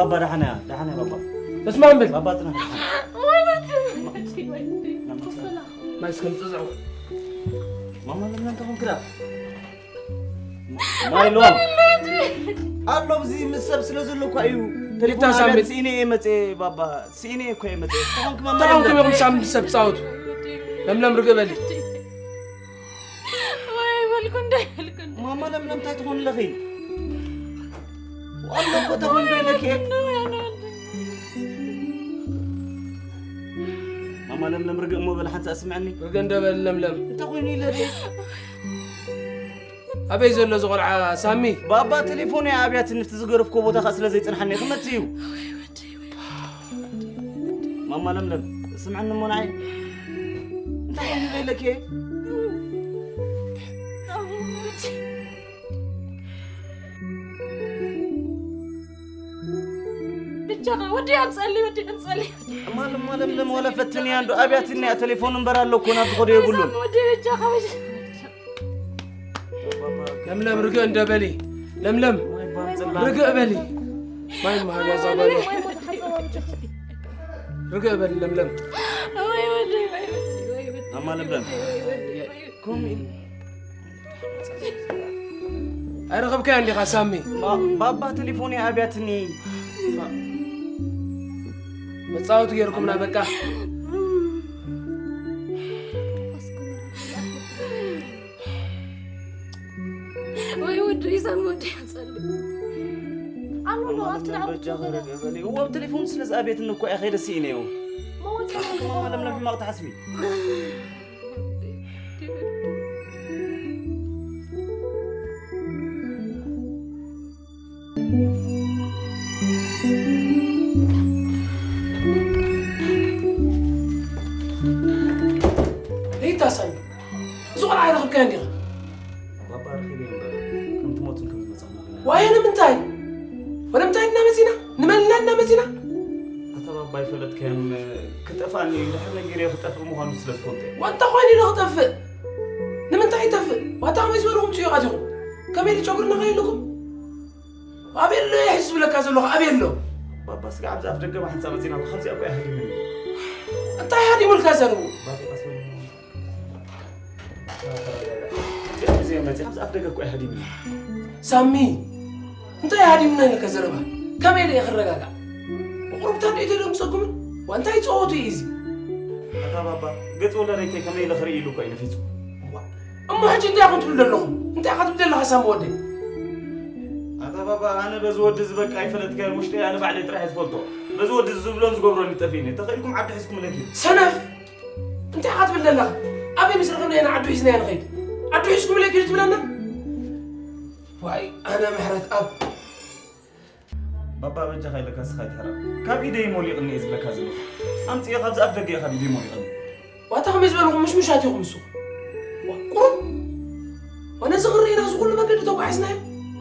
ባባ ደሓን እያ፣ ደሓን እያ ባባ። እስማም ብል ባባ ጽናሕ ደሓን። ማይ እስከምጽእ ዝዕወ ማማ ለምለም ተኾንክዳ ማይሎም ኣሎ። እዚ ምስ ሰብ ስለ ዘሎ እኳ እዩ። ቴሌፎን ይታሳምጥ። ስኢነ እየ መጽእ ባባ፣ ስኢነ እኮ እየ መጽእ። ተኾንክ ማማ ተኾንኩም ለምለም። ኢኹም ሳምንት ሰብ ትጻወቱ። ለምለም ርግእ በሊ። ወይ በልኩ እንዳይበልኩ ማማ ለምለም እንታይ ትኾን ኣለኺ? ኣሎ እኮ ተኾን ዶ ኢለኪ እየ። ማማ ለምለም ርግእ እሞ በል ሓንቲ ኣስምዐኒ። ርግእ እንደ በል ለምለም። እንታይ ኮይኑ ኢለ ድየ? ኣበይ ዘሎ እዚ ቆልዓ ሳሚ? ባባ ቴሌፎን እያ ኣብያትኒ፣ እቲ ዝገረፍኮ ቦታ ኸኣ ስለ ዘይጽንሓኒ ክመጽእ እዩ። ማማ ለምለም ስምዐኒ እሞ ንዓይ። እንታይ ኮይኑ ኢለ ኢለኪ እየ? ብቻኻ ወዲ ኣምፀሊ ወዲ ኣምፀሊ እማ ለማ ለምለም ዋላ ፈትንያ እንዶ ኣብያትኒ እያ ቴሌፎን እምበር ኣሎ እኮ ናብ ዝኸዶ የብሉን። ወዲ ብቻኻ ለምለም ርግእ እንደ በሊ። ለምለም ርግእ በሊ። ማይ መሃብያ ዛጓለ። ርግእ በሊ ለምለም። ወይ ወዲ ወይ ወዲ ወይ ወዲ ማማ ለምለም ኣይረኸብካያ እንዲኻ ሳሚ? ባ- ባባ ቴሌፎን እያ ኣብያትኒ። መጻወቲ ገይርኩምና በቃ። ወይ ወዲ ይዛን ወዲ ያጸልም ኣሎ ሎ ኣብቲ በጃ ኸረገ በሊ። እዎ ቴሌፎን ስለ ዝኣብየትኒ እኮ እያ ከይደ ስኢነዮ። ማማ ለምለም ሕማቕ ትሓስቢ። ይታሰን እዚ ቆልዓ ኣይረኽብካዮ እንዲኻ? ባባ ረኺበ እምበር ከም ትሞትን ከም ዝመጻኹም ነግረኒ። ዋየ ንምንታይ? ወለምንታይ እና መጺና? ንመንና እና መጺና? ኣታ ባባ ኣይፈለጥካዮን ክጠፍኣኒ እዩ። ድሕር ነጊረዮ ክጠፍእ ምዃኑ ስለ ዝፈልጦ እየ። ዋንታ ኮይኑ ኢሉ ክጠፍእ? ንምንታይ ይጠፍእ? ዋታ ከመይ ዝበልኹም ጽዩቓት ኢኹም? ከመይ ኢሉ ጨጉሪ ነኸይልኩም? ኣበይ ኣሎ ሕዚ ዝብለካ ዘለኹ ኣበይ ኣሎ? ባባ ስጋ ኣብዚ ኣፍ ደገ ብሓንሳብ መጺና እኮ ከምዚኣ እኮ እያ ሃዲምኒ። እንታይ ሃዲሙልካ ዘርቡ? ባባ ቀስ በል። ደቂ እዚኦም መጺኦም ኣብዚ ኣፍ ደገ እኮ እያ ሃዲምኒ። ሳሚ እንታይ ሃዲምና ኢልካ ዘረባ? ከመይ ኢለ እየ ክረጋጋእ? ቁሩብታ ዶ ይተደምፀኩምን? ዋ እንታይ ፀወቱ እዩ እዚ? ኣታ ባባ ገጽ ወለደይተይ ከመይ ኢለ ክርኢ ኢሉ እኮ እዩ ነፊጹ። እሞ ሕጂ እንታይ ኢኹም ትብሉ ዘለኹም? እንታይ ኢኻ ትብል ዘለኻ ሳሚ ወደይ? ኣታ ባባ ኣነ በዚ ወዲ እዚ በቃ ኣይፈለጥካዮን ውሽጠይ ኣነ ባዕለይ ጥራሕ እየ ዝፈልጦ። በዚ ወዲ እዚ ዝብሎን ዝገብሮን እዩ ጠፊእኒ። ተኸኢልኩም ዓዲ ሒዝኩምለይ ኪዱ። ሰነፍ እንታይ ኢኻ ትብል ዘለኻ? ኣበይ ምስ ረኸብናዮ ንዓዱ ሒዝናዮ ንኸይድ? ዓዱ ሒዝኩምለይ ኪዱ ትብለና? ዋይ ኣነ ምሕረትኣብ ባባ በጃኻ ኢለካ እስኻ ኣይትሕረቕ። ካብ ኢደይ ሞሊቕኒ እየ ዝብለካ ዘለኹ። ኣምጽኤ ካብዚ ኣፍ ደገ እየ ካብ ኢደይ ሞሊቕኒ። ዋታ ከመይ ዝበልኹም ምሽሙሻት ኢኹም ንስኹም። ዋ፣ ቁሩብ ዋነዚ ክርኢና እዚ ኩሉ መንገዲ ተጓዒዝናዮ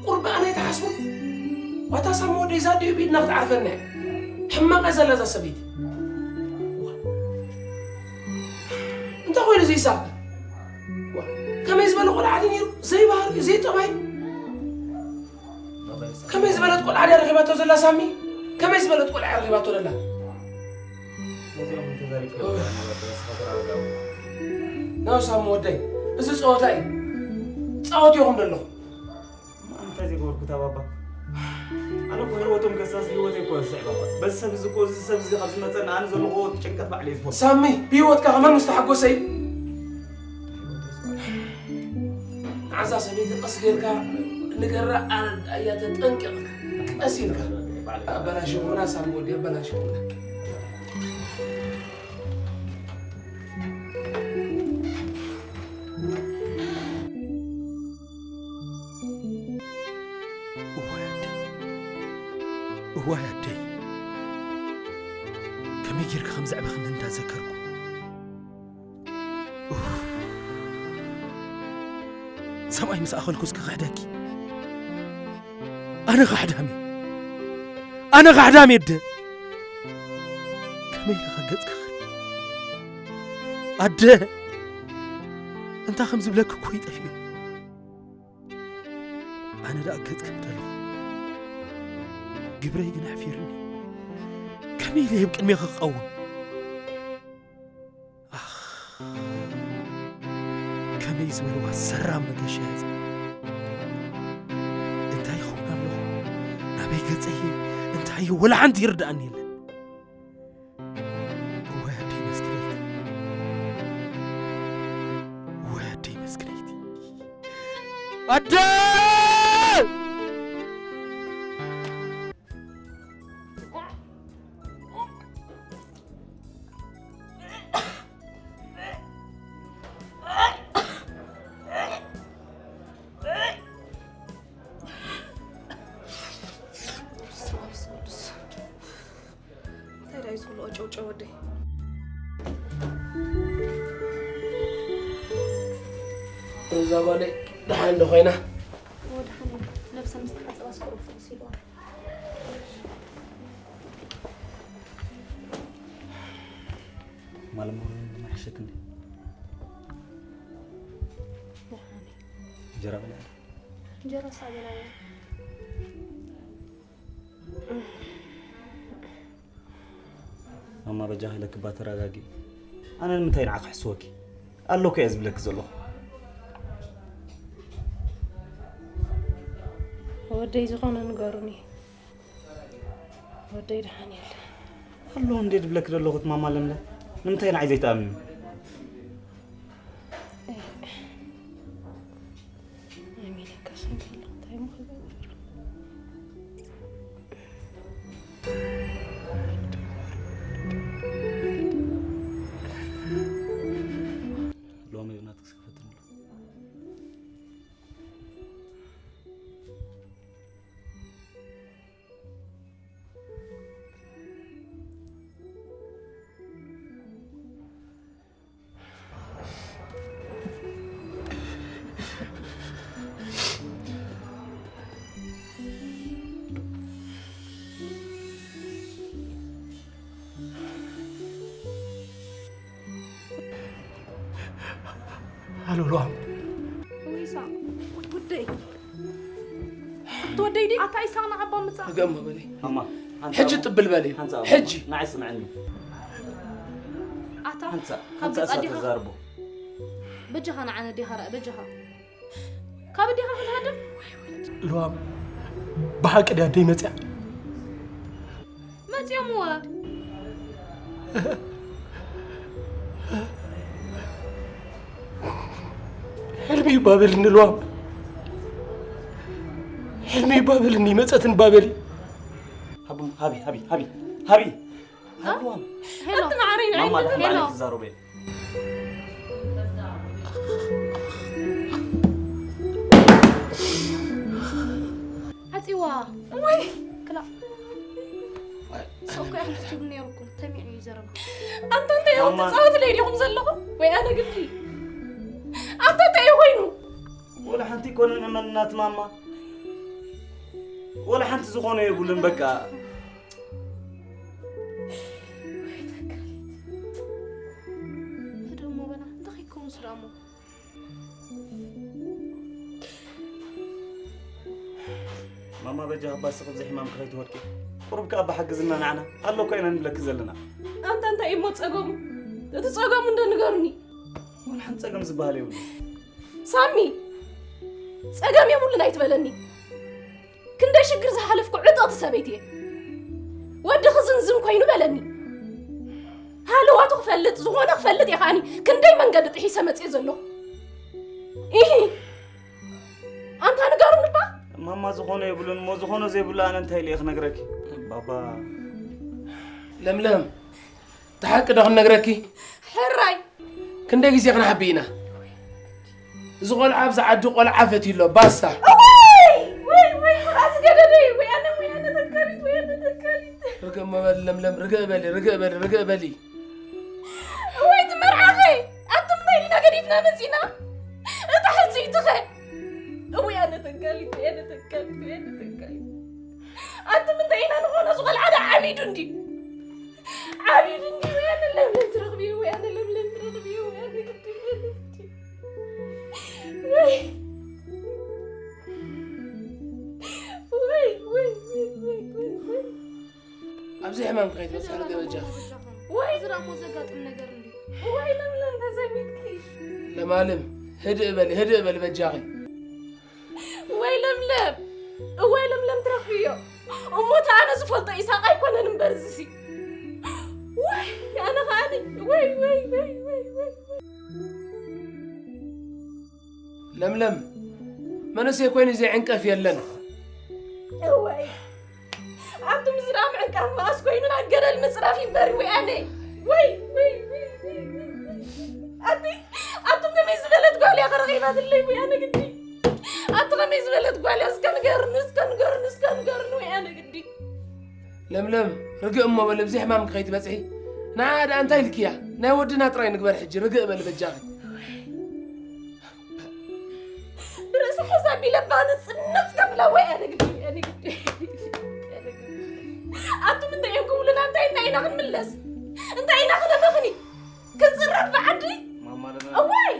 ቁሩብ ብኣና ኣይትሓስቡን? ዋታ ሳሚ ወደይ እዛ ኣዲኡ ብኢድና ክትዓርፈና እያ። ሕማቕ እያ ዘላ እዛ ሰበይቲ። ዋ፣ እንታይ ኮይኑ እዚ ይሳቕ? ዋ፣ ከመይ ዝበለ ቆልዓ ድዩ ነይሩ? ዘይባህሪ ዘይጠባይ ከመይ ዝበለት ቆልዓ ድያ ረኺባቶ ዘላ ሳሚ? ከመይ ዝበለት ቆልዓ እያ ረኺባቶ ዘላ? ናው ሳሚ ወደይ እዚ ፀወታ እዩ። ፃወት ኢኹም ዘለኹም። እንታይ ዘይገበርኩ እታ ባባ? ኣነ እኮ ህይወቶም ከሳስ ህይወተይ እኮ ረስዕ ባባ። በዚ ሰብ እዚ እኮ እዚ ሰብ እዚ ካብ ዝመፀና ኣነ ዘለኹ ጭንቀት ባዕለ እየ ዝፈልጦ። ሳሚ ብህይወትካ ከመን ምስ ተሓጎሰ እዩ። ንዓዛ ሰበይቲ ቀስ ጌርካ ንገራ ኣረድኣያ ተጠንቂቕካ ቀስ ኢልካ ኣበላሽኹና ሳሚ ወዲ ኣበላሽኹና እዋይ ኣደይ እዋይ ኣደይ ከመይ ጌርካ ከም ዘዕበኽኒ እንዳዘከርኩ ሰብኣይ ምስ ኣኸልኩስ ክኽሕደኪ ኣነ ኻሕዳም እየ ኣነ ኻሕዳም እየ ኣደ ከመይ ኢለ ኸገጽ ክኽእል ኣደ እንታይ ከም ዝብለኪ እኮ ይጠፍእኒ ኣነ ደኣ ገጽ ከም ደለኹ ግብረይ ግን ኣሕፊርኒ። ከመይ ኢለ ኣብ ቅድሜኺ ክቐውም? ኣኽ፣ ከመይ ዝበልዋ ሰራም መገሻ እያ እዚኣ። እንታይ ይኸውን ኣለኹ? ናበይ ገጸይ? እንታይ እዩ? ወላ ሓንቲ ይርድኣኒ የለን። እወ ኣደይ መስክረይቲ። እወ ኣደይ መስክረይቲ። ኣደ! እንታይ ደኣ እዩ ዝብልኦ ጨውጨው ወደይ? እዛ ጓለይ ደሓን ዶ ኮይና? እወ፣ ደሓን እየ። ነብሰ ምስ ተሓጸባስ ቁሩብ ፍኹስ ኢልዋ። ማለሞ መሐሸክ እንዴ? ደሓን እየ። እንጀራ በላ። እንጀራ ሳበላ እየ። ማማ በጃ ኢለኪ እባ ተረጋጊ። ኣነ ንምንታይ ንዓኺ ክሕስወኪ? ኣለኩ እየ ዝብለኪ ዘለኹ። ወደይ ዝኾነ ንገሩኒ። ወደይ ደሓን የለ። ኣሎ እንዴ ዝብለኪ ዘለኹ ማማ ለምለም። ንምንታይ ንዓይ ዘይትኣምኒ? ኣሜን። ካሰንከሎ እንታይ ምኽበር? ሎሚ ናትክስ ክፈትንሉ። ሃሎ ሉዋም። ዊሳ፣ ጉደይ። ትወደይ ዲ? ኣታ ኢሳቕ ንዓባ ምጻእ። ርገም በሊ። ኣማ፣ ሓንሳ ሕጂ ኣማ። ጥብል በሊ። ሓንሳ ኣማ። ሕጂ። ንዓይ ስምዐኒ። ኣታ ሓንሳ፣ ካብ ሓንሳ ገጻ እሳ ዲኻ? ተዛርቦ። በጃኻ ንዓነ ዲኻ ርኣ፣ በጃኻ። ካብ ዲኻ ክትሃድም? ሉዋም፣ ብሓቂ ድያ ኣደይ መጽያ? መጽዮምዋ። ሕልሚ እዩ ባበልኒ ሉዋም። ሕልሚ እዩ ባበልኒ፣ መጸትን ባበሊ። ሃቢ፣ ሃቢ፣ ሃቢ፣ ሃቢ። ሃቢ ሉዋም። ሄሎ። ኣቲ ማዓረይ፣ ንዓይ ማማ፣ ንገር። ደሓን ሄሎ። ባዕለይ ክዛረብ እየ። ዓጺዋ። ወይ ክላ። ሶኮ ያህል ትብል ነይርኩም፣ ተሚዑ እዩ ዘረባ። ኣንታ እንታይ ኢኹም ማማ። ትጻወትለይ ዲኹም ዘለኹም? ወይ ኣነ ግዲ? ኣንታ እንታይ እዩ ኮይኑ? ወላ ሓንቲ ኣይኮነን እመንናት ማማ። ወላ ሓንቲ ዝኾነ የብሉን በቃ። ወይ ተካሊት። ህደሞ በና፣ እንታይ ከይከውን ስራሞ? ማማ በጃ ኣባ ስቕ ብዘይ ሕማም ከይትወድቂ። ቁሩብ ከኣ ብሓግዝና ንዓና። ኣሎ እኮ ኢና ንብለኪ ዘለና። ኣንታ እንታይ እሞ ጸገሙ? እቲ ጸገሙ እንዶ ንገሩኒ። ወላ ሓንቲ ጸገም ዝበሃል የብሉ። ሳሚ፣ ጸገም የብሉን ኣይትበለኒ። ክንደይ ሽግር ዝሓለፍኩ ዕጥቕቲ ሰበይቲ እየ። ወዲ ክዝንዝን ኮይኑ በለኒ። ሃለዋቱ ክፈልጥ፣ ዝኾነ ክፈልጥ እየ ከኣኒ። ክንደይ መንገዲ ጥሒሰ መጽየ ዘለኹ። ኢሂ። ኣንታ ንገሩኒ እባ። ማማ ዝኾነ የብሉን እሞ ዝኾነ ዘይብሉ ኣነ እንታይ ኢለ እየ ክነግረኪ? ባባ። ለምለም፣ እቲ ሓቂ ዶ ክንነግረኪ? ሕራይ። ክንደይ ግዜ ክንሓቢ ኢና? እዚ ቆልዓ ኣብዚ ዓዲ ቆልዓ ፈትዩ ኣሎ፣ ባስታ። ወይ፣ ወይ፣ ወይ፣ ኣስገደደይ፣ ወይ ኣነ፣ ወይ ኣነ ተካሊት፣ ወይ ኣነ ተካሊት። ርግእ መበል ለምለም፣ ርግእ በሊ፣ ርግእ በሊ፣ ርግእ በሊ። ወይ ትመርዓኸ፣ ኣቱም እንታይ ዲና ገዲፍና መጺና? እታ ሕጽይትኸ? ወይ ኣነ ተካሊት፣ ወይ ኣነ ተካሊት፣ ወይ ኣነ ተካሊት። ኣቱም እንታይ ኢና ንኾኖ? እዚ ቆልዓ ዳ ዓቢዱ እንዲ? ዓቢዱ እንዲ? ወይ ኣነ ለምለም ትረኽቢ፣ ወይ ኣነ ለምለም ትረኽቢ፣ ወይ ኣነ ግዲ፣ ወይ ግዲ። ወይ፣ ወይ፣ ወይ፣ ወይ፣ ወይ፣ ወይ። ኣብዚ ሕማም ከይትበጽሕ ርገ በጃኺ። ወይ ዝራሞ ዘጋጥም ነገር እንዲ ወይ ለምለም ተዘሚትኪ ለማለም ህድእ በሊ ህድእ በሊ በጃኺ። ወይ ለምለም እዋይ ለምለም ትረኽብዮ። እሞ እቲ ኣነ ዝፈልጦ ኢሳቅ ኣይኮነን እምበር እዚሲ። ወይ ኣነ ከኣኒ ወይ ወይ ወይ ወይ ወይ ለምለም መንእሰይ ኮይኑ ዘይዕንቀፍ የለን። እዋይ ኣብቲ ምዝራብ ዕንቃፍ መኣስ ኮይኑ ናብ ገደል ምፅራፍ ይንበሪ ወይ ኣነ ወይ ወይ ወይ ወይ ወይ ኣቲ ኣቲ ከመይ ዝበለት ጓል እያ ከረቂባትለይ ወይ ኣነ ግዲ ኣቲ ከመይ ዝበለት ጓል እያ እስከ ንገርኒ እስከ ንገርኒ እስከ ንገርኒ ወይ ኣነ ግዲ ለምለም ርግእ እሞ በል ኣብዚ ሕማም ከይትበፅሒ። ንዓ ደኣ እንታይ ኢልክያ? ናይ ወድና ጥራይ ንግበር ሕጂ ርግእ በል በጃኺ። ብርእሲ ሕሳብ ኢለ ባንፅነት ከብላ ወይ ኣነ ግዲ ኣነ ግዲ ኣቱም እንታይ እዮም ክብሉና እንታይ እንታይ ኢና ክንምለስ እንታይ ኢና ክነመኽኒ ክንፅረፍ ብዓዲ እዋይ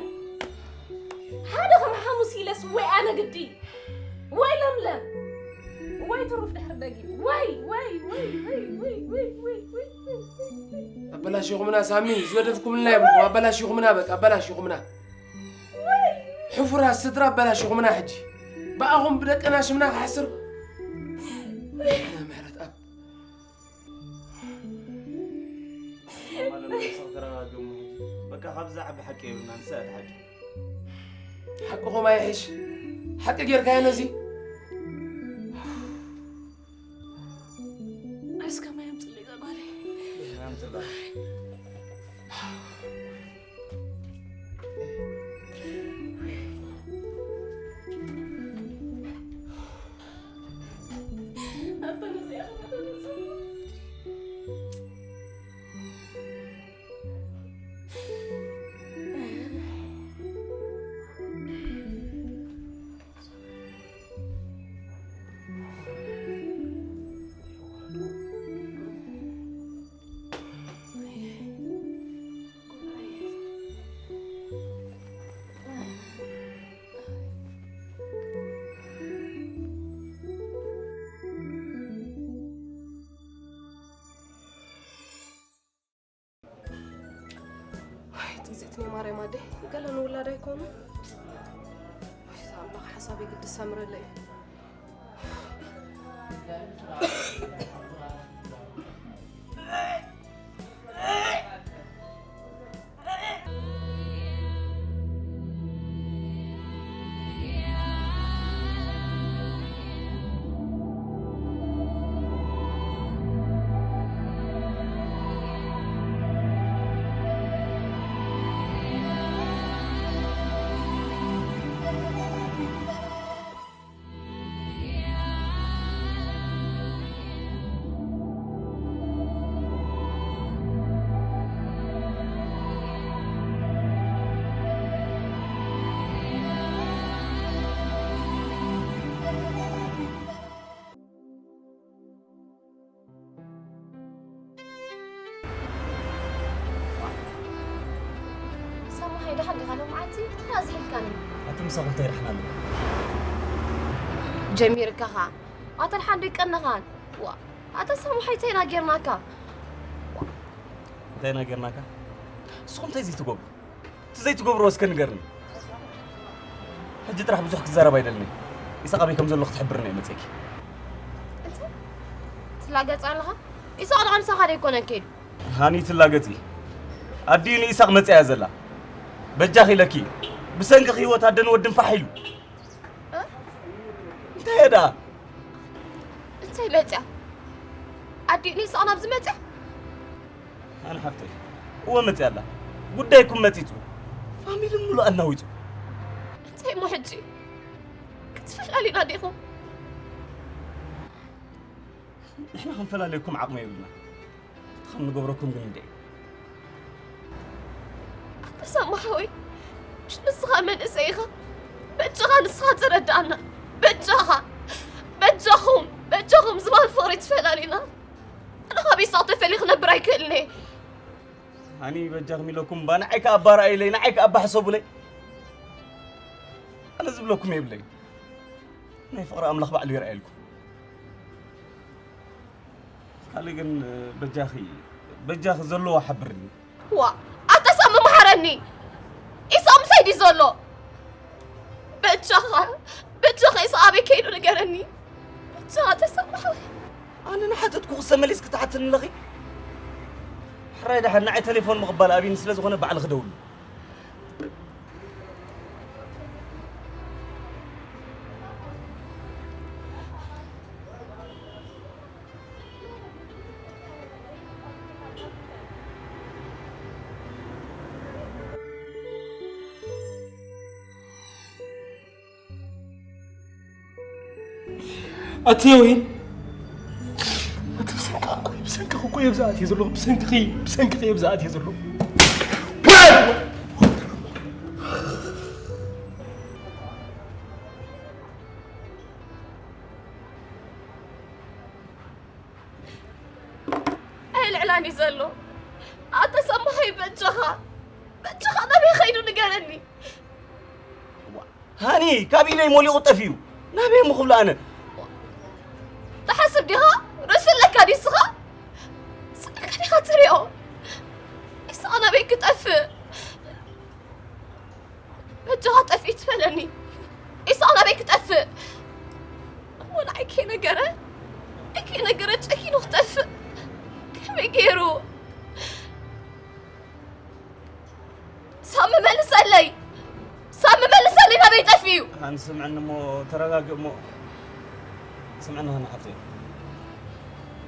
ሓደ ከም ሓሙስ ኢለስ ወይ ኣነ ግዲ ወይ ለምለም ወይ ትሩፍ ድሕሪ ደጊም ወይ ወይ ወይ ወይ ወይ ወይ ወይ ወይ ኣበላሺኹምና ሳሚ ዝገደፍኩምልና የብልኩም ኣበላሺኹምና በቃ ኣበላሺኹምና ሕፉራት ስድራ ኣበላሺኹምና ሕጂ ብኣኹም ብደቅና ሽምና ክሓስር ምሕረት ኣብ ተረጋገሙ በቃ ካብዛ ዓቢ ሓቂ የብልና ንሳ እቲ ሓቂ ሓቅኹም ኣይሕሽ ሓቂ ጌርካዮ ነዚ እስከ ማይ ኣምፅለይ እዛ ጓለይ ጥንዚት ናይ ማርያም ኣደ ገለ ንውላድ ኣይኮኑ ኣምላኽ ሓሳብ የግድስ ሰምረለይ ሰማሃይ ደሓን ዲኻ ሎምዓንቲ? እንታይ ኣዝሒልካኒ? ኣቲ ምሳኹም እንታይ ርሕና ኣሎ? ጀሚርካ ኸዓ ኣታ ደሓን ደይቀነኻን? ዋ ኣታ ሰማሃይ እንታይ ኢና ጌርናካ? እንታይ ኢና ጌርናካ? ንስኹም እንታይ ዘይትገብሩ? እቲ ዘይትገብርዎ እስከ ንገርኒ። ሕጂ ጥራሕ ብዙሕ ክዛረብ ኣይደልን እየ። ኢሳቕ ኣበይ ከም ዘሎ ክትሕብርኒ እየ መጺእኪ። እንታይ ትላገጽ ኣለኻ? ኢሳቕ ደኣ ምሳኻ ደይኮነን ከይዱ? ሃኒ ትላገጺ። ኣዲኡ ንኢሳቕ መጺኣ እያ ዘላ። በጃኺ ኢለኪ። ብሰንክኺ ህይወት ኣደን ወድን ፋሕ ኢሉ። እንታይ እየ ደኣ? እንታይ መጺኣ? ኣዲኡ ንኢሳቕ ናብዚ መጺኣ? ኣነ ሓፍተይ እወ መፂኣ ኣላ ጉዳይኩም መፂፁ ፋሚሊ ሙሉእ ኣናዊፁ እንታይ እሞ ሕጂ ክትፈላለዩና ዲኹም ንሕና ክንፈላለየኩም ዓቕሚ የብልና እቲ ከም ንገብረኩም ግን እንደ ኣታ ሳማ ሓወይ ምሽ ንስኻ መንእሰይ ኢኻ በጃኻ ንስኻ ተረድኣና በጃኻ በጃኹም በጃኹም ዝባን ፍቕሪ ትፈላሊና ኣነ ካብ ኢሳቕ ተፈልየ ክነብር ኣይክእልን እየ ኣኒ በጃኹም ኢለኩም እባ ንዓይ ከኣ ኣባርኣይለይ ንዓይ ከኣ ኣባሕሰቡለይ ኣነ ዝብለኩም የብለይ ናይ ፍቕሪ ኣምላኽ ባዕሉ ይርኣየልኩም ካልእ ግን በጃኺ በጃኺ ዘለዎ ሓብርኒ። ዋ ኣታ ሳሚ መሓረኒ። ኢሳቕ ምሳይ ድዩ ዘሎ? በጃኻ በጃኻ ኢሳቕ ኣበይ ከይዱ ንገረኒ። በጃኻ ተሰማሕ። ኣነ ንሓተትኩ ክሰመሊስ ክትሓትኒ ኣለኺ። ሕራይ ደሓን ንዓይ ቴሌፎን ምቕባል ኣብይኒ ስለ ዝኾነ ባዕልኺ ደውሉ። ኣቲ ወይን ኣቲ ብሰንኪ እኮ ብሰንኪ እኮ የብዛት የዘሎ ብሰንኪ ብሰንኪ የብዛት የዘሎ። ኣየልዕላን እዩ ዘሎ። ኣተ ሰማኸይ በጃኻ በጃኻ ናበይ ኸይዱ ንገረኒ። ሃኒ ካብ ኢደይ ሞሊቑ ጠፊኡ። ናበይ እሞ ክብሎ ኣነ? ትሓስብ ዲኻ? ርእሲ ኣለካ ድዩ ስኻ? ስእልካ ዲኻ ትሪኦ? ኢሳቕ ናበይ ክጠፍእ? በጃኻ ጠፊኡ ትበለኒ። ኢሳቕ ናበይ ክጠፍእ? እሞ ንዓይ ከይነገረ ከይነገረ ጨኪኑ ክጠፍእ ከመይ ገይሩ? ሳሚ መልሰለይ፣ ሳሚ መልሰለይ፣ ናበይ ጠፊኡ? ኣን ስምዕኒ እሞ ተረጋግእ እሞ ስምዕኒ ሃኒ ሓፍተይ።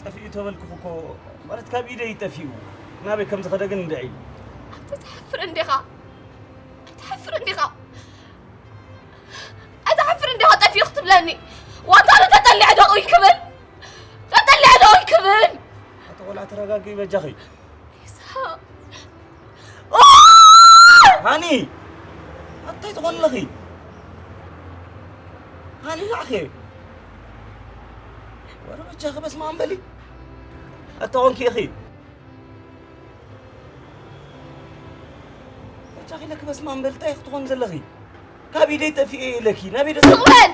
ጠፊኡ ተበልኩ እኮ ማለት ካብ ኢደይ ጠፊኡ ናበይ ከም ዝኸደ ግን እንድዒ። ኣንተ ትሓፍር እንዲኻ፣ ኣይትሓፍር እንዲኻ፣ ኣይትሓፍር እንዲኻ ጠፊኡ ክትብለኒ። ዋንታ ዶ ተጠሊዐ ዶ ክብል? ተጠሊዐ ዶ ክብል? ኣታ ቆልዓ ተረጋግኢ በጃኺ። ኢሳቕ። ሃኒ! ኣታይ ትኾኒ ኣለኺ? ሃኒ ንዓኺ። ወረ በጃኺ በስመ ኣብ በሊ። ኣታ ኾንኪ ኢኺ። በጃኺ ኢለኪ በስመ ኣብ በሊ። እንታይ ክትኾኒ ዘለኺ? ካብ ኢደይ ጠፊኤ ኢለኪ ናበይ ዶ ስቕ በል!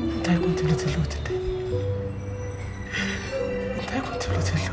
እንታይ ኮን ትብሊ ዘለዉ ትደ? እንታይ ኮን ትብሊ ዘለዉ?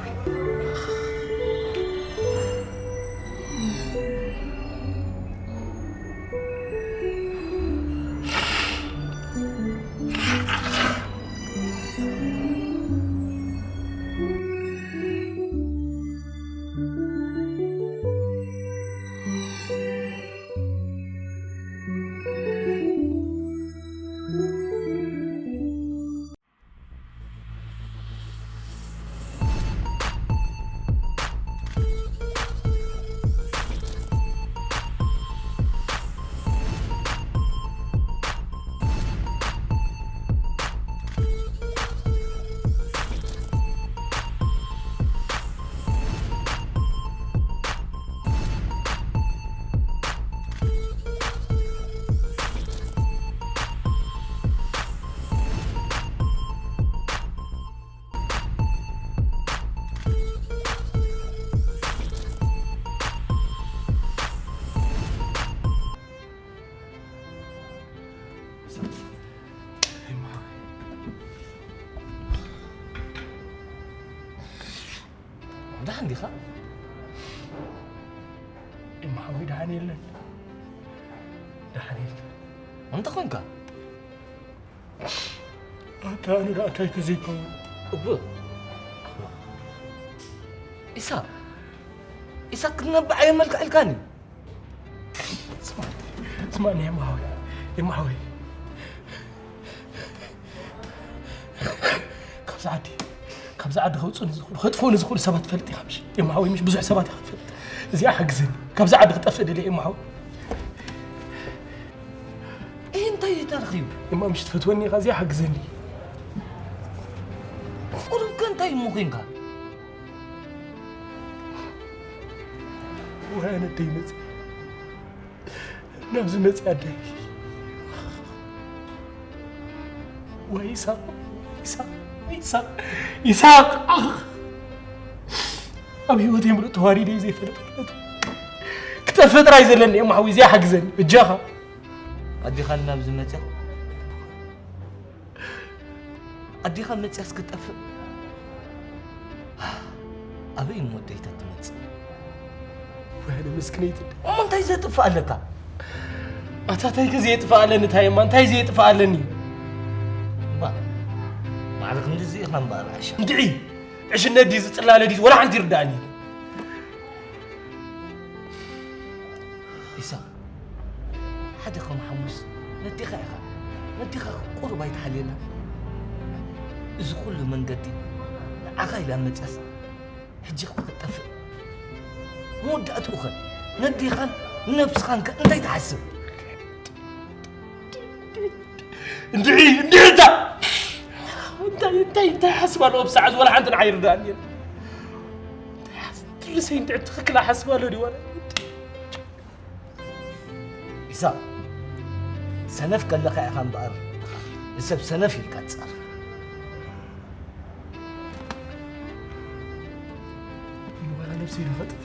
ደሓን ዲኻ? እማዊ ደሓን የለን። ደሓን የለን። እንታይ ኮንካ? ኣታ ኣነ ደኣ እንታይ ተዘይከውን? እወ። ኢሳ፣ ኢሳ ክትነብዕ ኣየመልክዕልካን እዩ። ስማዕ፣ ስማዕኒ የማወይ፣ የማወይ። ኣብዚ ዓዲ፣ ካብዚ ዓዲ ከውፅኡኒ ዝኽእሉ፣ ከጥፍኡኒ ዝኽእሉ ሰባት ትፈልጥ ኢኻ ምሽ? ኤማ ሓወይ፣ ምሽ ብዙሕ ሰባት ኢኻ ትፈልጥ። እዚኣ ሓግዘኒ። ካብዚ ዓዲ ክጠፍእ ደልየ ኤማ ሓወይ። እህ እንታይ እዩ ተረኺቡ? ኤማ ምሽ ትፈትወኒ ኢኻ፣ እዚኣ ሓግዘኒ። ቁሩብ ከ እንታይ እሞ ኮንካ? ወይ ኣነ ደይ መፅእ ናብዚ መፅእ ኣደይ ወይ ይሳቕ ይሳቕ ይሳቕ ይሳቕ ኣብ ህይወተይ ምሉእ ተዋሪደ እዩ ዘይፈለጥ ክጠፍእ ጥራይ ዘለኒ እየ ማሕዊ እዚኣ ሓግዘኒ እጃኻ ኣዲኻ ናብዚ መፅያ ኣዲኻ መፅያስ ክትጠፍእ ኣበይ እሞ ኣደይታ ትመፅእ ወያነ መስክነይቲ እሞ እንታይ ዘጥፍእ ኣለካ ኣታ እንታይ ከ ዘየጥፍእ ኣለኒ እንታይ እማ እንታይ ዘየጥፍእ ኣለኒ እባ ማዕረ ክንድዚ ኢኻ እምበኣር ዓሻ እንድዒ ዕሽነት ድዩ ዝፅላለ ድዩ ወላ ሓንቲ ይርዳእኒ ኢሳ ሓደ ከም ሓሙስ ነዲኻ ኢኻ ነዲኻ ቁሩብ ኣይትሓልየላ እዚ ኩሉ መንገዲ ንዓኻ ኢላ መፅያስ ሕጂ ክትጠፍእ መወዳእትኡ ኸ ነዲኻን ነብስኻን ከ እንታይ ትሓስብ እንድዒ እንድዒ እታ እንታይ እንታይ እንታይ ሓስብ ኣለዎ ብሰዓት ወላ ሓንቲ ንዓይ ይርዳእኒ ትርሰይ እንድዒ ትኽክል ሓስብ ኣሎ ድዩ ኢሳቕ ሰነፍ ከለኻ ኢኻ እምበኣር ንሰብ ሰነፍ ኢልካ ትጻረፍ ዋላ ነብሰይ ዶ ፈጥፍ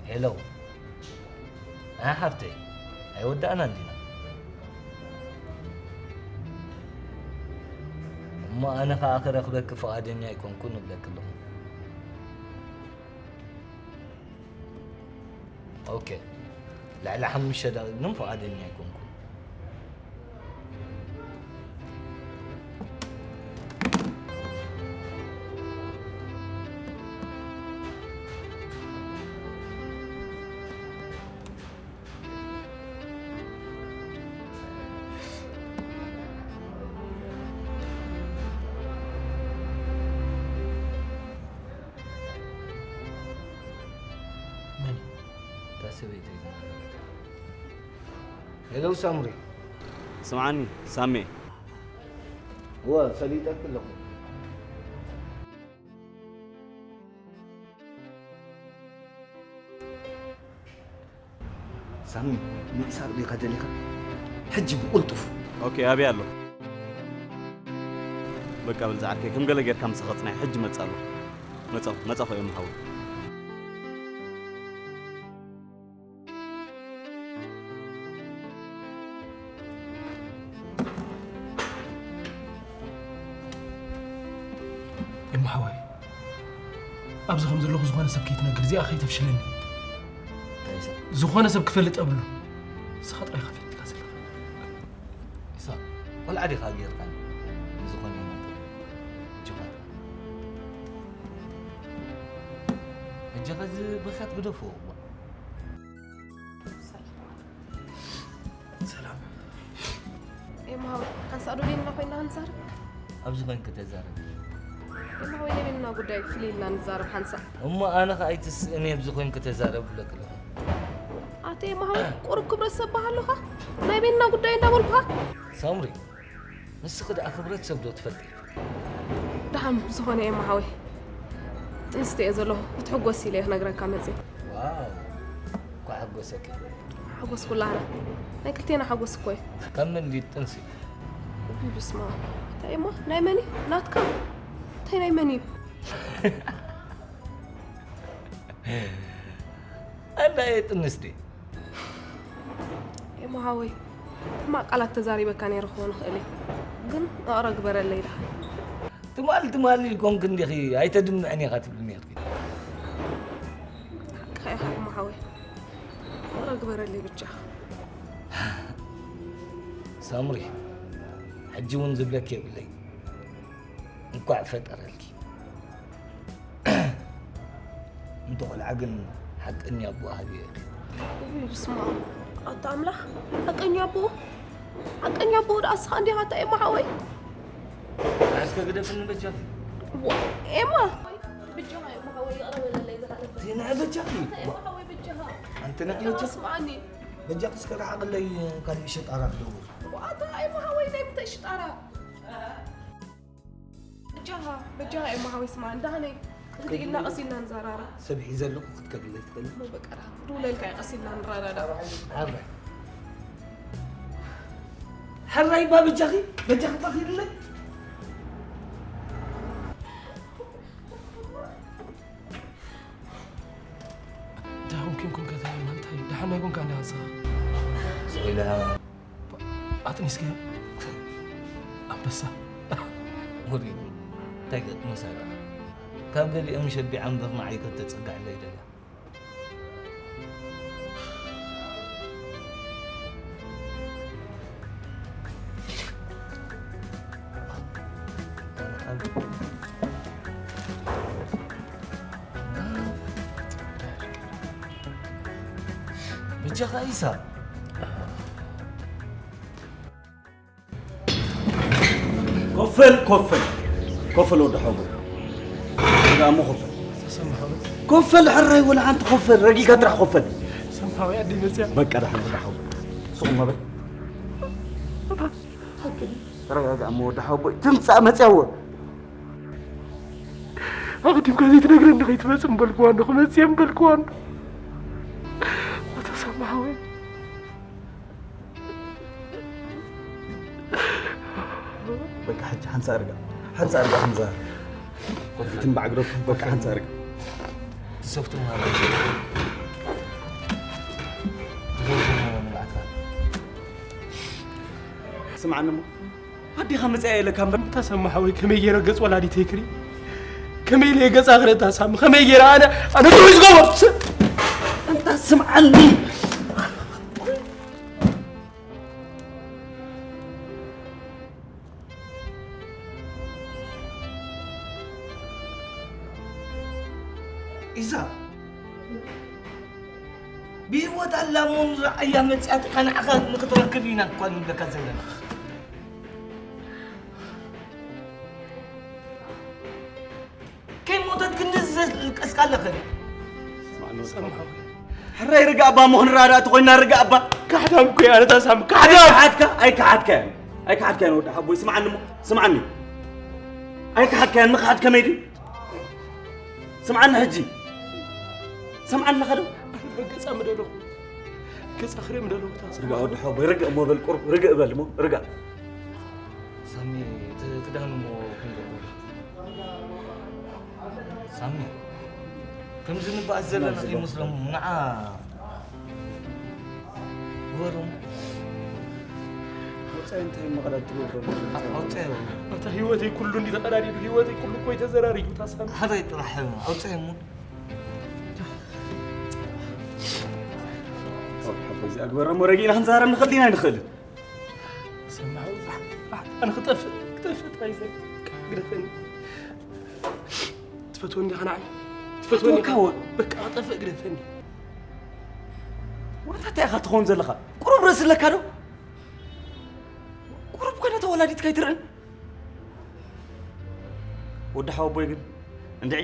ሄሎ ኣይ ሓፍተይ ኣይወዳእናን ዲና እሞ ኣነ ኸኣ ክረኽበኪ ፍቓደኛ ኣይኮንኩን እብለኪ ኣለኹ ኦኬ ልዕሊ ሓሙሽተ ደቂቕ ግን ፍቓደኛ ኣይኮንኩን መን እታ ሰበይተይ ዝነበረት ሄሎ ሳምሪ ስምዓኒ ሳሜ እወ ፈሊጠኪ ኣለኹ ሳሚ ንኢሳቕ ዲኻ ደሊኻ ሕጂ ብቕልጡፍ ኦኬ ኣበይ ኣሎ በቃ በል ዝዓርከይ ከም ገለ ጌርካ ምስ ኸጽናይ ሕጂ መጽእ ኣሎ መጸኹ መጸኹ እዮም ሓወይ እሞ ሓወይ ኣብዚ ከም ዘለኹ ዝኾነ ሰብ ከይትነግር እዚኣ ከይተፍሽለኒ ዝኾነ ሰብ ክፈልጥ ኣብሉ ንስኻ ጥራይ ኢኻ ፈሊጥካ ዘለኻ ኢሳቕ ቆልዓ ዲኻ ጌርካኒ ንዝኾነ ይመጥር ጅኻት ሕጂ ኸዚ ብኽያት ግደፎ ሰላም ኤማ ሓወይ ሓንሳእ ዶ ቤንና ኮይና ክንዛረብ ኣብዚ ኮይንኪ ተዛረቢ ኤማ ሓወይ ናይ ቤንና ጉዳይ ፍልይ ኢልና ንዛረብ ሓንሳእ እሞ ኣነ ከ ኣይትስእኒ ኣብዚ ኮይንኪ ተዛረቢ ብለኪ ኣለኹ ኣቲ ኤማ ሓወይ ቁሩብ ክብረት ሰብ በሃሉኻ ናይ ቤንና ጉዳይ እንዳበልኩኻ ሳምሪ ንስኺ ደኣ ክብረት ሰብ ዶ ትፈልጢ ደሓን ዝኾነ ኤማ ሓወይ ጥንስቲ እየ ዘለኹ ክትሕጎስ ኢለ እየ ክነግረካ መፅእ ዋው እንኳዕ ሓጎሰኪ ሓጎስ ኩላህና ናይ ክልቴና ሓጎስ እኮ እዩ ከም ምንዲ ጥንሲ ውይ ብስማ እንታይ እማ ናይ መን እዩ ናትካ እንታይ ናይ መን እዩ ኣላ እየ ጥንስቲ ኤማ ሓወይ ሕማቕ ቃላት ተዛሪበካ ነይረ ክኾን ይኽእል እዩ ግን እቕረ ግበረለይ ደሓን ትማል ትማል ኢልኮንክ እንዲኺ ኣይተድምዕን ኢኻ ትብል ነርኪ ሓቅኻ ኢኻ ኤማ ሓወይ እቕረ ግበረለይ ብጃኻ ሳምሪ ሕጂ እውን ዝብለኪ የብለይ እንኳዕ ፈጠረልኪ እንተ ቆልዓ ግን ሓቀኛ ኣቦኣ ሃብዮ ኢኺ። ውይ ብስመ ኣብ ኣታ ኣምላኽ ሓቀኛ ኣቦኡ ሓቀኛ ኣቦኡ ደኣ ንስኻ እንዲኻ፣ እንታይ ኤማ ሓወይ? እስከ ግደፍኒ በጃኺ። ዋ፣ ኤማ! በጃኻ ኤማ ሓወይ፣ ይቕረ በለለይ ዝሓለፈ። ዜና በጃኺ። እንታይ ኤማ ሓወይ፣ በጃኻ። ኣንቲ ናይ በጃኻ በጃኺ። ስምዓኒ። በጃኺ እስከ ርሓቕለይ፣ ካልእ ሽጣራ ክደውል። ዋ፣ ኣታ ኤማ ሓወይ፣ ናይ ምንታይ ሽጣራ? በጃኻ፣ በጃኻ ኤማ ሓወይ ስምዓኒ፣ ደሓነይ። ክዲ ኢልና ቀስ ኢልና ንዘራረብ። ሰብ ሒዘ ኣለኹ፣ ክትከፍለይ ትኽእሊ? እሞ በቃ ደሓን፣ ክድውለልካ እየ፣ ቀስ ኢልና ንረዳዳእ። ኣረ። ሕራይ እባ በጃኺ፣ በጃኺ እባ ኺድለይ። እንታይ ኾንኩም ከ እንታይ ማለት እዩ? ደሓን ኣይኮንካ እንዲኻ ንስኻ? ስቕ ኢለ ኣጥኒስካዮ? ኣንበሳ። ወዲቑ። እንታይ ገጥመሳ ደኣ? ካብ ገሊኦም ሸቢዓ እምበር ንዓይ ከተጸግዐለይ ደልያ። በጃኻ ኢሳ። ኮፈል፣ ኮፈል፣ ኮፈል ወዲ ሓወቦይ። ደኣ እሞ ኮፈል። ሰማሓዊ። ኮፈል ሕራይ ወላ ሓንቲ ኮፈል፣ ረጊጋ ጥራሕ ኮፈል። ሰማሓዊ ኣዲ መጽያ። በቃ ደሓን ወዲ ሓወቦይ። ስቕ እሞ በል። ተረጋጋ እሞ ወዲ ሓወቦይ። ትምጻእ መጽያ እወ። ኣቐዲምካ ዘይትነግረኒ ከይትመጽእ ምበልክዋ እንዶ፣ ክመጽእ እየ ምበልክዋ እንዶ። ኣታ ሰማሓዊ። በቃ ሕጂ ሓንሳእ ርጋ፣ ሓንሳእ ርጋ፣ ሓንሳእ። ኮፊትን ባዕግረፉ፣ በቃ ሓንሳእ ርጋ። ትሰፍቱ ማለት። ትሰፍቱ ማለት። ስምዓኒ እሞ፣ ኣዴኻ መጽኣ ኢለካ እምበር። ኣታ ሰማሓወይ፣ ከመይ ገይረ ገጽ ወላዲተይ ክርኢ? ከመይ ኢለ ገጻ ክርኢ? ኣታ ሳሚ፣ ከመይ ገይረ ኣነ፣ ኣነ ዶ ዝገበርኩ? ኣንታ ስምዓኒ። ኢዛ፣ ብህይወት ኣላ እሞ ንረኣያ መጺኣትካ ንዓኻ ንኽትረክብ ኢና እኳ ንብለካ ዘለና። ከይሞተት ክንዲ ዘልቀስካ ኣለኸ? ሕራይ ርጋእ እባ እሞ ክንረዳእ ተኾይንና ርጋእ እባ። ካሕዳም እኮ እየ ኣነ፣ ኣታ ሳሚ፣ ካሕዳም። ኣይከሓድካ፣ ኣይከሓድካያን። ኣይከሓድካያን ወዲ ሓቦይ፣ ስምዓኒ እሞ፣ ስምዓኒ። ኣይከሓድካያን፣ ምኽሓድ ከመይ ድዩ? ስምዓኒ ሕጂ። ስምዓኒ ኣለኻ ዶ? ኣነ ገጻ ምደለኹ። ገጻ ክርኢ ምደለኹ፣ ኣታ ሳሚ። ርጋእ ወዲ ሓቦይ፣ ርግእ እሞ በል፣ ቁሩብ ርግእ በል እሞ፣ ርጋእ። ሳሚ፣ እቲ ክዳን እሞ ክንገብር። ሳሚ፣ ከምዚ ንበኣስ ዘለና ከይመስሎም፣ ንዓ ግበሮም። ኣውጻኢ እንታይ መቐዳድ ትገብሮ? ኣውጻኢ። ኣታ ህይወተይ ኩሉ እንዲ ተቐዳዲዱ፣ ህይወተይ ኩሉ እኮ እዩ ተዘራሪጉ፣ ኣታ ሳሚ። ሓደ ጥራሕ ኣውጻኢ እሞ። እዚኣ ግበራ እሞ ረጊእና ክንዛረብ ንኽእል ዲና ኣይንኽእልን? ሰማዕ፣ ኣነ ክጠፍእ፣ ክጠፍእ ጥራይ ዘ-፣ ግደፈኒ። ትፈትወኒ ዲኻ ንዓይ? ትፈትወኒ ትፈትወካ ዲኻ? ወ- በቃ ክጠፍእ ግደፈኒ። ወታ እንታይ ኢኻ ትኸውን ዘለኻ? ቁሩብ ርእሲ ኣለካ ዶ? ቁሩብ ኮነ ተወላዲትካ ኣይትርእን? ወዲ ሓወቦይ ግን እንድዒ፣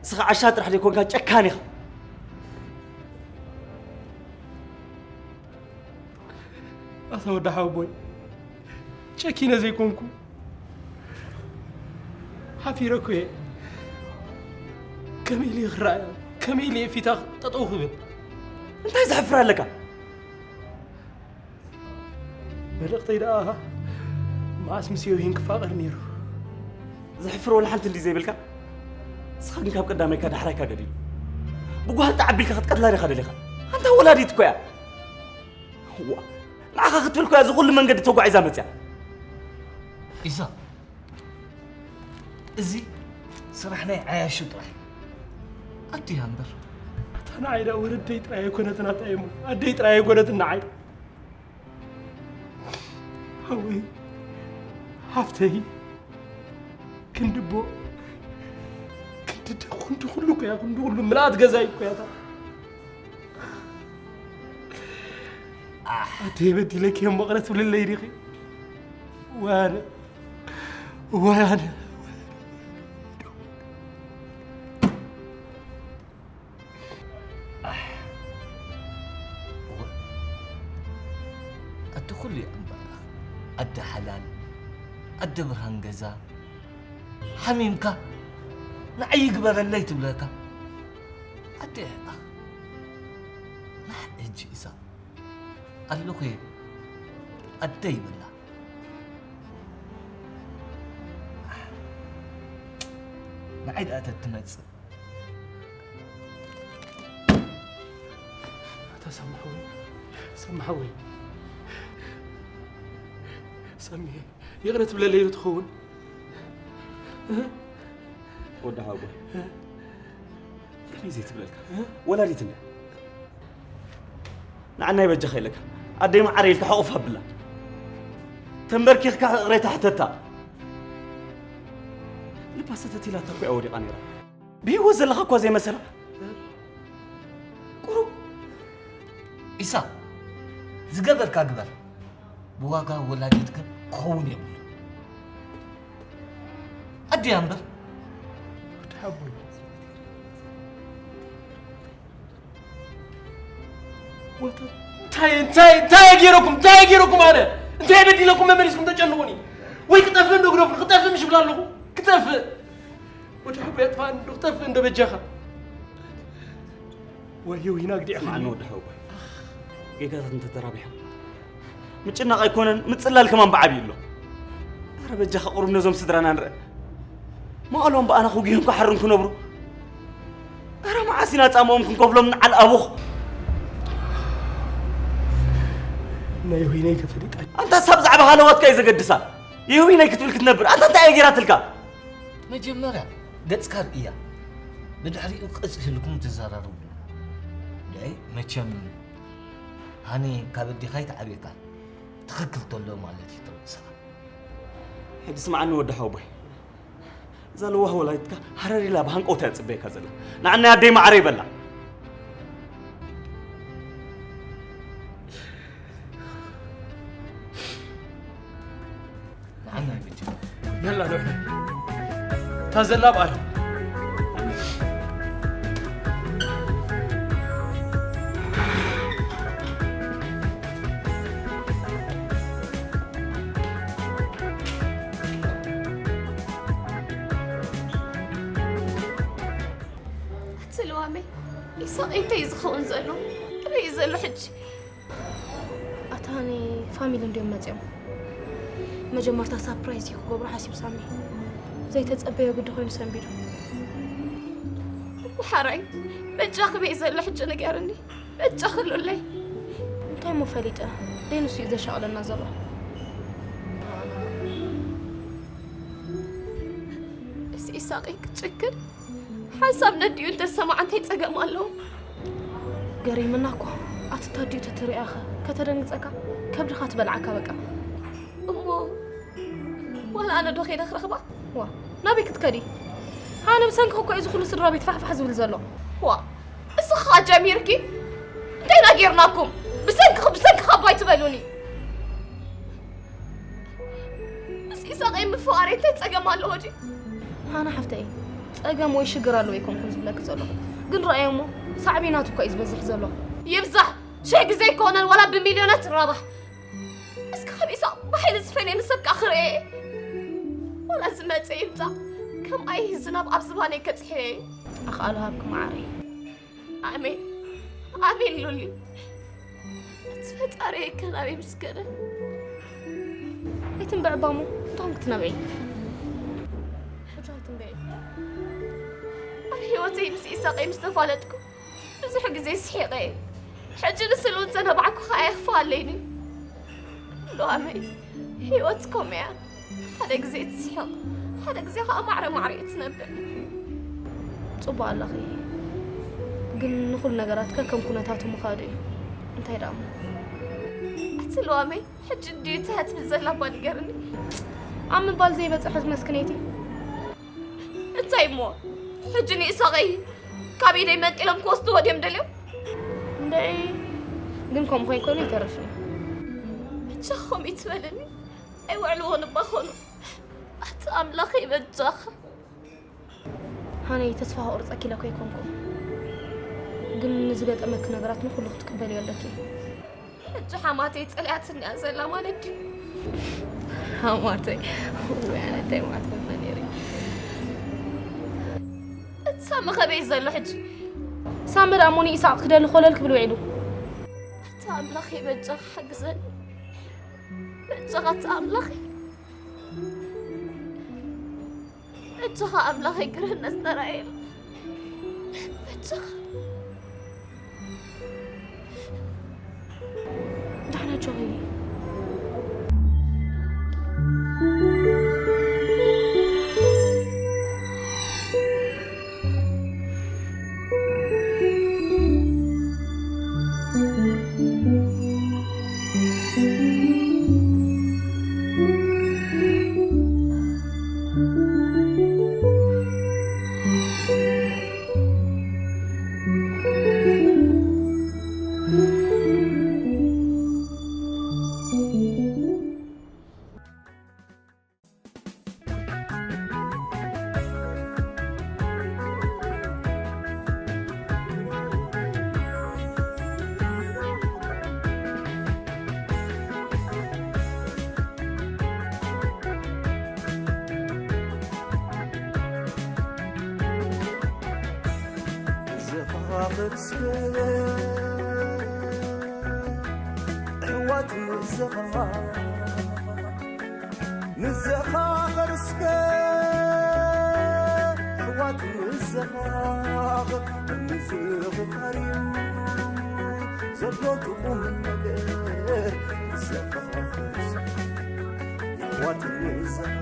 እስኻ ዓሻ ጥራሕ ዘይኮንካ ጨካን ኢኻ። ኣታ ወዲ ሓወቦይ፣ ጨኪነ ዘይኮንኩ፣ ሓፊረኩ እየ። ከመይ ኢለ ክረኣያ? ከመይ ኢለ ፊታ ጠጠው ክብል? እንታይ ዘሕፍር ኣለካ? መልእኽተይ ደኣ መዓስ ምስ ዮሂን ክፋቐር ነይሩ? ዘሕፍር ወላ ሓንቲ እንዲ ዘይብልካ? ንስኻ ግን ካብ ቀዳማይካ ዳሕራይካ ገዲሉ። ብጓህቲ ዓቢልካ ክትቀትላ ዲኻ ደሊኻ? ኣንታ ወላዲት እኮ እያ። ዋ፣ ንዓኻ ክትብል እኮ እያ እዚ ኩሉ መንገዲ ተጓዒዛ መጽያ። ኢሳ፣ እዚ ስራሕ ናይ ዓያሹ ጥራሕ። ኣቱያ እምበር። ኣታ ንዓይ ደኣ ወለደይ ጥራይ ኣይኮነትን ኣታ እሞ። ኣደይ ጥራይ ኣይኮነትን ንዓይ። ሓወይ፣ ሓፍተይ፣ ክንዲ ኣቦ፣ ክንዲ ኣደ፣ ክንዲ ኩሉ እኮ እያ፣ ክንዲ ኩሉ ምልኣት ገዛይ እኮ እያ እታ። ኣሕ፣ ኣደይ በዲለኪ እሞ ቅረ ትብልለይ ዲኺ? ዋይ ኣነ፣ ዋይ ኣነ። ኣደ ኩሉ እያ እምበኣር፣ ኣደ ሓላል፣ ኣደ ብርሃን ገዛ። ሓሚምካ ንዓይ ይግበረለይ ትብለካ ኣደ እያ። ንሕ ሕጂ ኢሳቕ ኣለኹ እየ ኣደ ይብላ። ንዓይ ደኣ ተትመጽእ። ኣታ ሳሚ ሓወይ፣ ሳሚ ሓወይ፣ ሳሚ፣ ይቕረ ትብለለይ ዶ ትኸውን? እ? ወዲ ሓወይ፣ ከመይ ዘይትብለልካ? እ? ወላዲት እንድያ። ንዓናይ በጃኻ ኢለካ፣ ኣደይ መዓረይ ኢልካ ሕቑፍ ኣብላ። ተንበርኪኽካ ይቕሬታ ሕተታ። ልባ ሰተት ኢላታ እኮ እያ ወዲቓ ነይራ። ብህይወት ዘለኻ እኳ ዘይመሰላ። ቁሩብ ኢሳቕ፣ ዝገበርካ ግበር። ብዋጋ ወላዲትካ ክኸውን የብሉ። ኣድያ እምበር። ወዲ ሓቦይ። ወተ-፣ እንታይ፣ እንታይ፣ እንታይ ገይረኩም? እንታይ ገይረኩም? ኣነ እንታይ በዲለኩም? መመሊስኩም ተጨንቑኒ። ወይ ክጠፍእ እንዶ ግደፉ፣ ክጠፍእ ምሽ ብላ ኣለኹ። ክጠፍእ። ወዲ ሓቦይ ኣጥፋእኒ እንዶ፣ ክጠፍእ እንዶ በጃኻ። ወዮ ሂና ግዲዕኻ። ስምዓኒ ወዲ ሓቦይ። ጌጋታት እንተተራቢሖም ምጭናቕ ኣይኮነን፣ ምጽላል ከማን ብዓብዩ ኣሎ። ኣረ በጃኻ ቁሩብ ነዞም ስድራና ንርአ። መቐሎም ብኣና ክጉህዩን ክሓሩን ክነብሩ። ኣረ መዓስ ኢና ጻምኦም ክንከፍሎም ንዓል ኣቡኽ? ናይ ሆይነይ ከፈሊጣ። ኣንታ ሳብ ዛዕባ ሃለዋትካ እዩ ዘገድሳ። ይህዊነይ ክትብል ክትነብር። ኣንታ እንታይ እየ ገይራትልካ? መጀመርያ ገጽካ ርእያ። ብድሕሪኡ ቅጽ ኢልኩም ትዘራረቡ። ደይ መቸም ሃኒ ካብ ኣዴኻ ይትዓብየካ። ትኽክል ተሎ ማለት እዩ ተወቅሰኻ። ሕጂ ስምዓኒ ወዲ ሓወቦይ። እዛ ለዋህ ወላዲትካ ሃረር ኢላ ብሃንቀውታ እያ ትጽበየካ ዘላ። ንዓናይ ኣደይ ማዕረ ይበላ። ንዓና ይበጃ። የላ ንውሕድ። እታ ዘላ ብኣላ። ኣቲ ልዋመይ፣ ኢሳቕ እንታይ እዩ ዝኸውን ዘሎ? ኣበይ እዩ ዘሎ ሕጂ? ኣታ ሃኒ ፋሚሊ እንድዮም መጺኦም። መጀመርታ ሳፕራይዝ እዩ ክገብሮ ሓሲቡ ሳሚ። ዘይተጸበዮ ግዲ ኮይኑ ሰንቢዱ። ሓራይ፣ በጃኺ በይ ዘሎ ሕጂ ንገርኒ። በጃኺ ሉለይ። እንታይ እሞ ፈሊጠ? ደይ ንሱ እዩ ዘሻቕለና ዘሎ። እዚ ኢሳቕ ክትጭክን ሓንሳብ ነዲኡ እንተሰማዕ እንታይ ጸገም ኣለዎ? ገሪምና እኮ። ኣቲ ታዲኡ ተትሪኣኸ ከተደንግጸካ፣ ከብድኻ ትበልዓካ በቃ። እሞ ዋላ ኣነ ዶ ከይደ ክረኽባ? ዋ፣ ናበይ ክትከዲ? ኣነ ብሰንኪ እኮ እዩ እዚ ኩሉ ስድራ ቤት ፋሕፋሕ ዝብል ዘሎ። ዋ፣ እስኻ ጀሚርኪ? እንታይ ኢና ጌርናኩም? ብሰንክኺ፣ ብሰንክኻ እባ ኣይትበሉኒ። ምስ ኢሳቐይ ምፍቓረይ እንታይ ጸገም ኣለዎ ድዩ? ሃና ሓፍተይ፣ ጸገም ወይ ሽግር ኣለዎ ኣይኮንኩን ዝብለኪ ዘለኹ። ግን ረኣዮ እሞ፣ ሳዕቤናቱ እኮ እዩ ዝበዝሕ ዘሎ። ይብዛሕ፣ ሽሕ ግዜ ኣይኮነን፣ ዋላ ብሚልዮናት ይራባሕ። እስኪ ካብ ኢሳቕ ብሓይሊ ዝፈልየኒ ሰብ ከኣ ክርእየ። ዋላ ዝመጸ ይምጻእ፣ ከም ኣይሂ ዝናብ ኣብ ዝባነይ ከጽሕየ። ኣኽኣሎ ሃብኪ መዓረይ። ኣሜን። ኣሜን ሉሊ። እቲ ፈጣሪ ከናበይ ምስገነ። ኣይትንብዕ እባ እሞ፣ እንታይ ክትነብዒ? ሕጂ ኣይትንብዒ። ኣብ ህይወተይ ምስ ኢሳቐይ ምስ ተፋለጥኩ ብዙሕ ግዜ ስሒቐ እየ። ሕጂ ንስሉ እንተነባዕኩ ከኣ የኽፍኣለይኒ። ሉዋመይ፣ ህይወት ከምኡ እያ። ሓደ ግዜ ትስሕቕ፣ ሓደ ግዜ ኸኣ ማዕረ ማዕረ እትነብዕ። ጽቡቕ ኣለኺ። ግን ንኹሉ ነገራት ከከም ኩነታቱ ምኻዱ እዩ። እንታይ ደኣ እሞ? ኣቲ ሉዋመይ፣ ሕጂ ድዩ ትህት ትብል ዘላ እባ ንገርኒ። ኣብ ምባል ዘይበጽሐት መስክነይቲ። እንታይ እሞ? ሕጂ ንኢሳቐይ ካብ ኢደይ መንጢሎም ክወስድዎ ድዮም ደልዮም? እንድዒ፣ ግን ከምኡ ከይኮነ ኣይተርፍን እዩ። ሸኾም ይትበልኒ። ኣይውዕልዎ ንባኾኑ። ኣቲ ኣምላኸይ በጃኻ። ሃነይ፣ ተስፋ ከቑርጸኪ ኢለ እኮ ኣይኮንኩን። ግን ንዝገጠመኪ ነገራት ንኹሉ ክትቅበልዮ ኣለኪ። ሕጂ ሓማተይ ጸሊኣትኒ እያ ዘላ ማለት ድዩ? ሓማተይ፣ ወይ ኣነ እንታይ ማለት ኮንኩ ነይረ? እቲ ሳሚ ከበይ ዘሎ ሕጂ? ሳሚ ደኣ እሞ ንኢሳቕ ክደሊ ኮለል ክብል ውዒሉ። ኣታ ኣምላኸይ በጃኻ ሓግዘኒ። በጃኻ ኣታ ኣምላኸይ። በጃኻ ኣምላኸይ ግርህነት ተራእየኒ። በጃኻ። ዳሕና ጆኺ። ዘኻኽር እስከ ኣሕዋት ንዘኻ-፣ ንዘኻኽር እስከ ኣሕዋት ንዘኻኽር፣ ንምዝኽኻር እዩ ዘሎ እቲ ቁም ነገር። ንዘኻኽር እስከ ኣሕዋት ንዘኻኽር።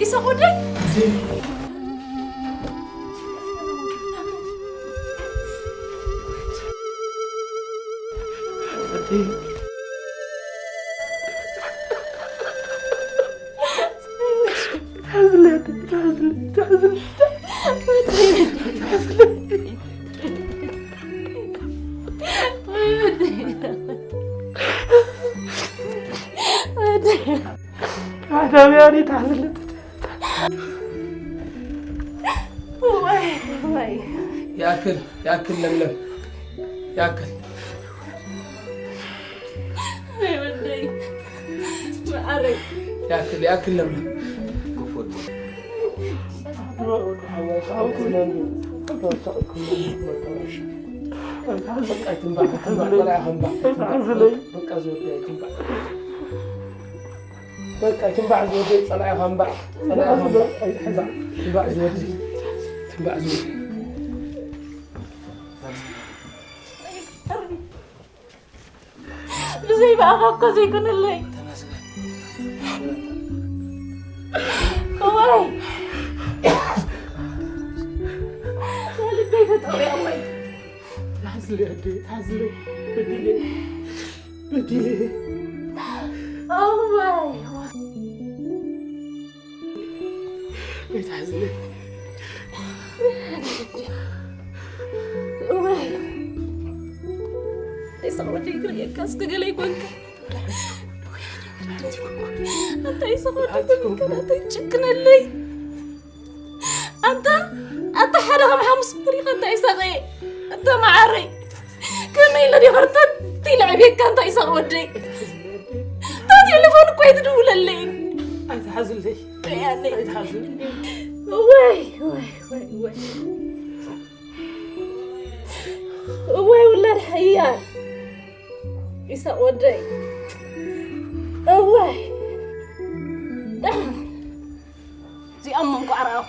ኢሳቕ ወደይ? ኣዳምያኒ ተሓዝለት። ይኣክል፣ ይኣክል ለምለም፣ ይኣክል። ወደይ፣ መዓረይ። ይኣክል፣ ይኣክል ለምለም። ክፉል። በቃ ዝወደይ ትንባዕ፣ ጸላኢ ኸምባዕ፣ ጸላኢ ኸምባዕ፣ ትንባዕ ዝወደይ፣ ትንባዕ ዝወደይ። ብዘይ ብኣኻ እኮ ዘይኮነለይ። እዋይ፣ ልበይ ተጠውያ ወይ። ትሓዝለይ ኣደይ፣ ትሓዝለይ፣ በዲለ፣ በዲለ። እዋይ፣ ኣይትሓዝለይ። እዋይ። ይስቕ ወደይ ክርእየካ እስከ ገለ ይኮንካ። ኣንታ ይስቕ ወደይ ክርእየካ፣ ኣንታ ይጭክነለይ። ኣንታ፣ ኣንታ ሓደ ከም ሓሙስ ፍሪኻ ኣንታ ይስቐ። ኣንታ መዓረይ። ከመይ ኢለ ዲኻ ርተት ኢለ ዕብየካ ኣንታ ይስቕ ወደይ። ታ ቴሌፎን እኮ ኣይትድውለለይ። ኣይትሓዝለይ። ያኔ ኣይትሓዝለይ። ወይ፣ ወይ፣ ወይ፣ ወይ። እዋይ ውላድ ሓያል ኢሳቅ ወደይ። እዋይ። እዚኣም እንኳዕ ረኣኹ።